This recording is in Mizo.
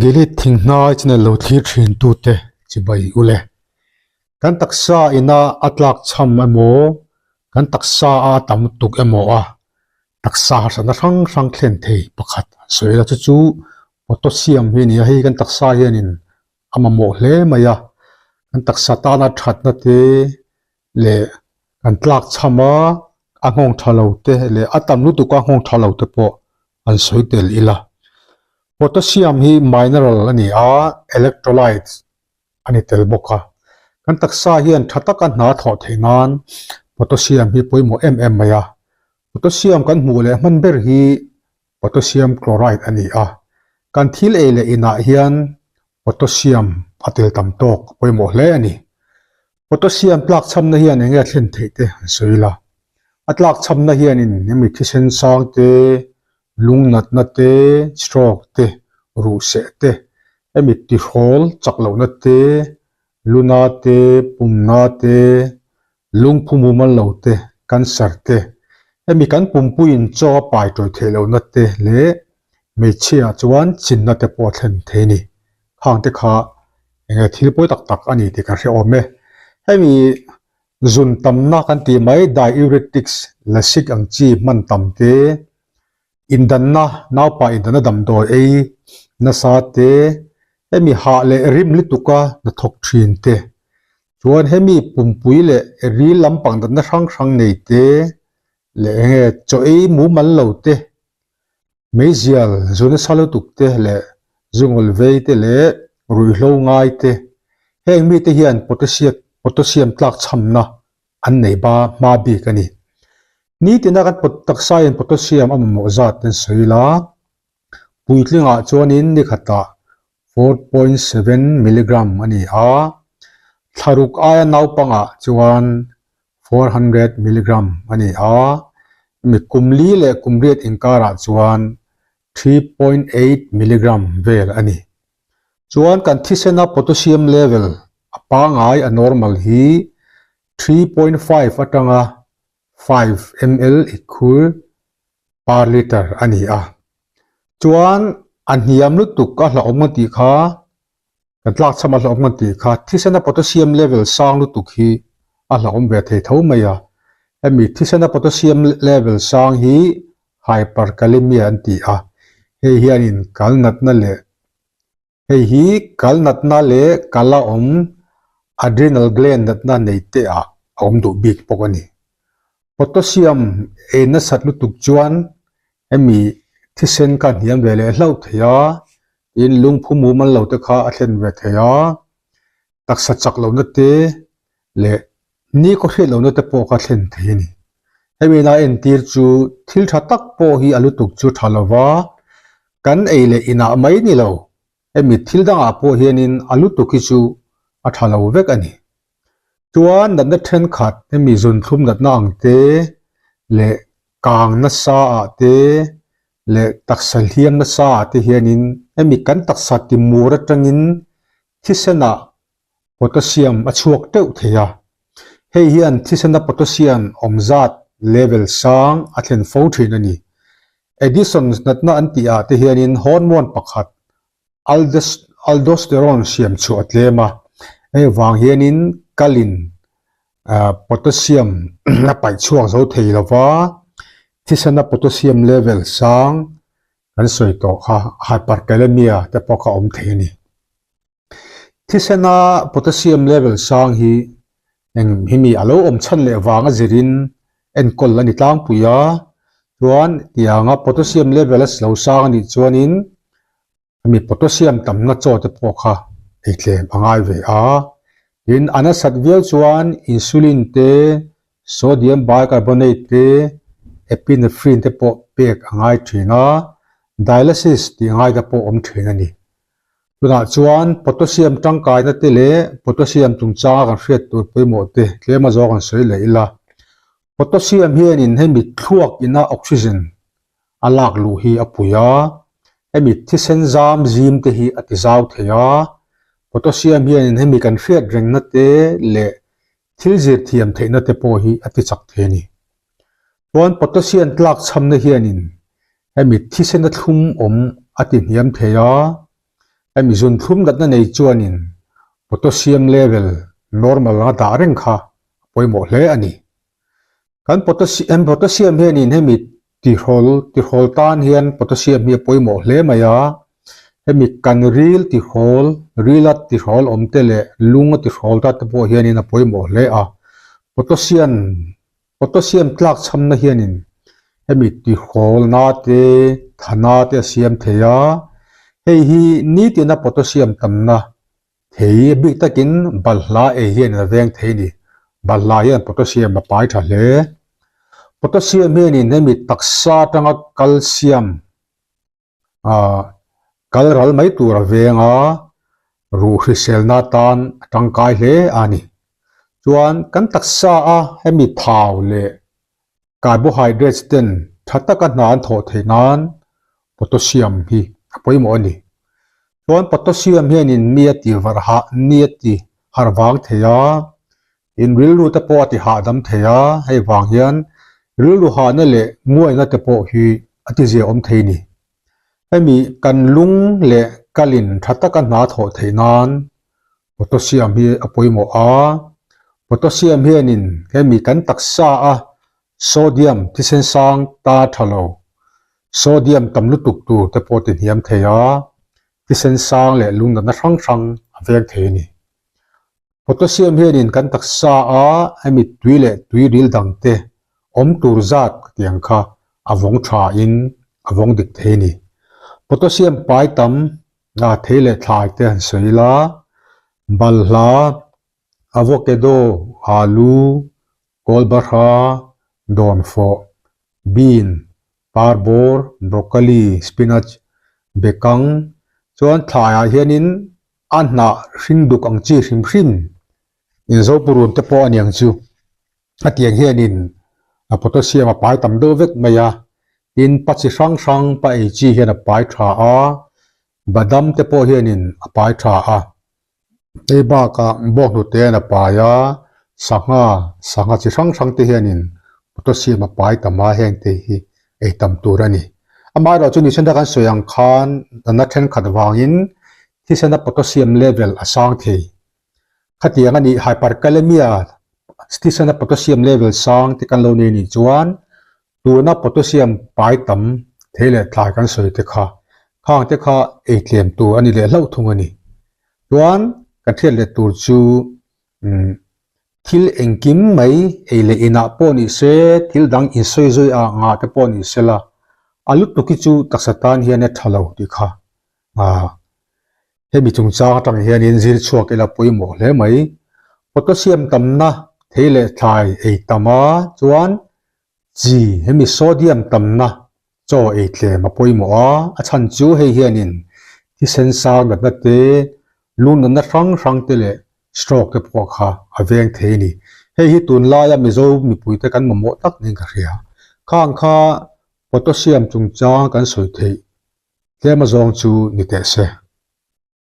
Gilead thinghnai channel lo thlir thin tute chibai ule. Kan taksa ina a tlak chham emaw, kan taksa a tam tuk emaw a taksa harsatna hrang hrang thlen thei pakhat an sawi la chu chu potassium hi a ni a, hei kan taksa hianin a mamawh hle mai a, kan taksa tana thatna te leh kan tlak chham a, a nghawng tha lo te leh a tam lutuk a nghawng tha lo te pawh an sawi tel ila. Potassium hi mineral a ni a, electrolytes a ni tel bawk a. Kan taksa hian tha taka hna thawh theih nan potassium hi pawimawh em em mai a. Potassium kan hmuh leh hman ber hi potassium chloride a ni a. Kan thil ei leh inah hian potassium a tel tam tawk a pawimawh hle a ni. Potassium tlak chhamna hian eng nge a thlen theih te an sawi la. A tlak chhamna hianin hemi thisen sang te, lung natna te, stroke te, ruhseh te, hemi tihrawl chak lohna te, luna te, pumna te, lungphu mumal lo te, cancer te, hemi kan pumpuiin chaw a pai tawih theih lohna te leh hmeichhia chuan chinna te pawh a thlen thei a ni. Khang te kha eng nge thil pawi tak tak a ni tih kan hre awm e. Hemi zun tamna kan tih mai diuretics, lasik ang chi hman tam te, Indanna, naupa indanna damdawi ei nasa te, hemi hah leh rim lutuka hnathawk thin te, chuan hemi pumpui leh ril lampang danna hrang hrang nei te leh eng nge chaw ei mumal lo te, meizial zu nasa lutuk te leh zungawl vei te leh ruihhlo ngai te, heng mite hian potassium tlak chhamna an nei ba hma bik a ni. Nitina kan pot taksain potassium a mamawh zat an sawi la, puitlingah chuanin ni khatah 4.7 milligram a ni a, thlaruk aia naupangah chuan 400 milligram a ni a, mi kum li leh kum riat inkarah chuan 3.8 milligram vel a ni. Chuan kan thisena potassium level a pangai a normal hi 3.5 atanga 5 ml ikhur per liter a ni a. Chuan a hniam lutuk a hlauhawm kan tih kha, kan tlakchham a hlauhawm kan tih kha thisena potassium level sang lutuk hi a hlauhawm ve thei tho mai a. Hemi thisena potassium level sang hi hyperkalemia an ti a, hei hianin kal natna leh hei hi kal natna leh kal a awm adrenal gland natna nei te ah a awm duh bik bawk a ni. Potassium ei nasat lutuk chuan hemi thisen kha hniam ve leh hlauh thei a, tin lungphu mumal lo te kha a thlen ve thei a, taksa chak lohna te leh Ni khaw hriat lohna te pawh kha thlen thei a ni. Hemi na entir chu thil tha tak pawh hi a lutuk chu tha lova, kan ei leh inah mai ni lo, hemi thil dangah pawh hianin a lutuk hi chu a tha lo vek a ni. Chuan natna thenkhat hemi zunthlum natna ang te leh kang nasa ah te leh taksa hliam nasa ah te hianin hemi kan taksa timur atangin thisenah potassium a chhuak teuh thei a, hei hian thisena potassium awm zat level sang a thlen fo thin a ni. Addison's natna an tih ah te hianin hormone pakhat aldosterone siam chhuah a tlem a, hei vang hianin kalin potassium a paih chhuak zo thei lova, thisena potassium level sang kan sawi tawh kha hyperkalemia te pawh kha awm thei a ni. Thisena potassium level sang hi eng hi mi a lo awm chhan leh vanga zirin enkawl a ni tlangpui a, chuan tianga potassium level a lo sang a nih chuanin hemi potassium tamna chaw te pawh kha ei tlem a ngai ve a. Tin, a nasat viau chuan insulin te, sodium bicarbonate te, epinephrine te pawh pek a ngai thin a, dialysis tih ngai te pawh awm thin a ni. Tunah chuan potassium tangkaina te leh potassium chungchanga kan hriat tur pawimawh te tlem a zawng an sawi leh ila. Potassium hianin hemi thluak ina oxygen a lak luh hi a pui a, hemi thisen zam zim te hi a ti zau thei a. Potassium hianin hemi kan hriat rengna te leh thil zir thiam theihna te pawh hi a ti chak thei a ni. Chuan potassium tlak chhamna hianin Hemi thisena thlum awm a ti hniam thei a. Hemi zunthlum natna nei chuanin potassium level normal anga dah reng kha a pawimawh hle a ni. Kan potassium potassium hianin hemi tihrawl tihrawl tan hian potassium hi a pawimawh hle mai a, hemi kan ril tihrawl rila tihrawl awm te leh lunga tihrawl ta te pawh hianin a pawimawh hle a. Potassium Potassium tlak chhamna hianin hemi tihrawlna te, thana te a siam thei a, hei hi nitina potassium tamna thei bik takin balhla ei hianin a veng thei a ni. Balhla hian potassium a pai tha hle. Potassium hianin hemi taksa atanga calcium ah kal ral mai tur a veng a, ruh hriselna tan a tangkai hle a ni. Chuan kan taksa a hemi thau leh carbohydrates ten tha taka hna an thawh theih nan potassium hi a pawimawh a ni. Chuan potassium hianin mi a ti varh hah ni a ti harh vang thei a, in rilru te pawh a ti hahdam thei a, hei vang hian rilru hahna leh nguaina te pawh hi a ti zia awm thei ni. Hemi kan lung leh kalin tha taka hna thawh theih nan potassium hi a pawimawh a, potassium hianin hemi kan taksa a sodium thisen sang ta tha lo, sodium tam lutuk tur te pawh ti hniam thei a, thisen sang leh lung natna hrang hrang a veng thei a ni. Potassium hianin kan taksa a hemi tui leh tui ril dang te awm tur zat ka ti ang kha a vawng tha in a vawng dik thei a ni. Potassium pai tam a thei leh thlai te han sawi ila, balhla, avocado, alu, kawlbahra, dawnfawh, bean, parbawr, broccoli, spinach, bekang chuan thlaiah hianin A hnah hring duk ang chi hrim hrim in Zopurun te pawh a niang chu. A tiang hianin a potassium a pai tam deuh vek mai a, tin pa chi hrang hrang pa ei chi hian a pai tha a, badam te pawh hianin a pai tha a. Hei bakah bawnghnute hian a pai a, sangha, sangha chi hrang hrang te hianin potassium a pai tam a, heng te hi ei tam tur a ni. Amaherawh chu ni senda kan sawi ang khan natna thenkhat vangin thisena potassium level a sang thei. Khatiang a nih hyperkalemia thisena potassium level sang te kan lo nei nih chuan tuna potassium pai tam thei leh thlai kan sawi te kha khang te kha ei tlem tur a ni leh hlauh thung a ni. Chuan kan hriat leh tur chu umm Thil engkim mai ei leh inah pawh ni se, thil dang insawi zui ah ngah te pawh ni se la, a lutuk hi chu taksa tan hian a tha lo tih kha ah hemi chungchang atang hianin zir chhuak ila pawimawh hle mai. Potassium tamna thei leh thlai ei tam a chuan chi hemi sodium tamna chaw ei tlem a pawimawh a, a chhan chu hei hianin thisen sang natna te, lu natna hrang hrang te leh stroke te pawh kha a veng thei a ni. Hei hi tunlaia Mizo mipuite kan mamawh tak niin ka hria. Khang kha potassium chungchang kan sawi theih tlem azawng chu ni teh se.